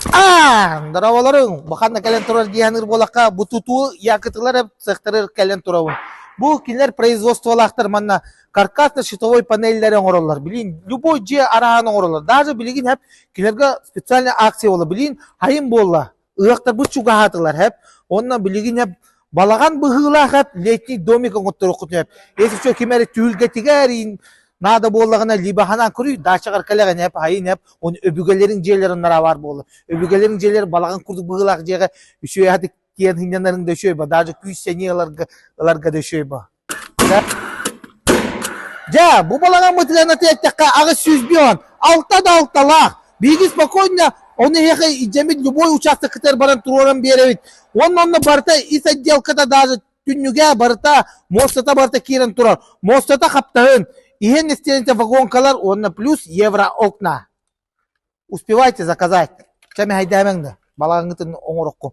Здороволоруҥ! Бу ханна кэлэн турар дии саныыр буоллахха, бу тутуу якытылар цехтарыгар кэлэн турабын. Бу кинилэр производстволаахтар манна каркасно-щитовой панеллэри оҥороллор. Билигин любой дьиэ арааһын оҥороллор. Даже билигин хэп кинилэргэ специальная акция буолла. Билигин хайын буолла. Ыһыахтарбыт чугаһаатылар хэп. Онно билигин хэп балаҕан быһыылаах хэп летний домик оҥотторуоххутун хэп. Если что ким эрэ түһүлгэтигэр наада буоллаҕына либо ханаан көрүй даачаҕар кэлэҕин эп айын эп оны өбүгэлэриҥ дьиэлэрин баар буолла өбүгэлэриҥ дьиэлэр балаҕан курдук быһыылаах дьиэҕэ үчүгэй аһатык тиэн сынньанарыҥ да үчүгэй ба даже күүс сэниэ ыларга ыларга да үчүгэй ба. Дьэ, бу балаҕаммытыгар эттэххэ 800 алта да алталаах. Биһиги спокойно ону эһиэхэ илдьэммит любой участоккытыгар баран туруоран биэрэбит. Уонна онно барыта ис отделката даже түннүгэ барыта, муостата барыта киирэн турар. Муостата хаптаһын, иһин истиэнэтэ вагонкалар уонна плюс евро окна. Успевайте заказать. Чэ мэһэйдээмэҥ да, балаҕаҥҥытын оҥороххун.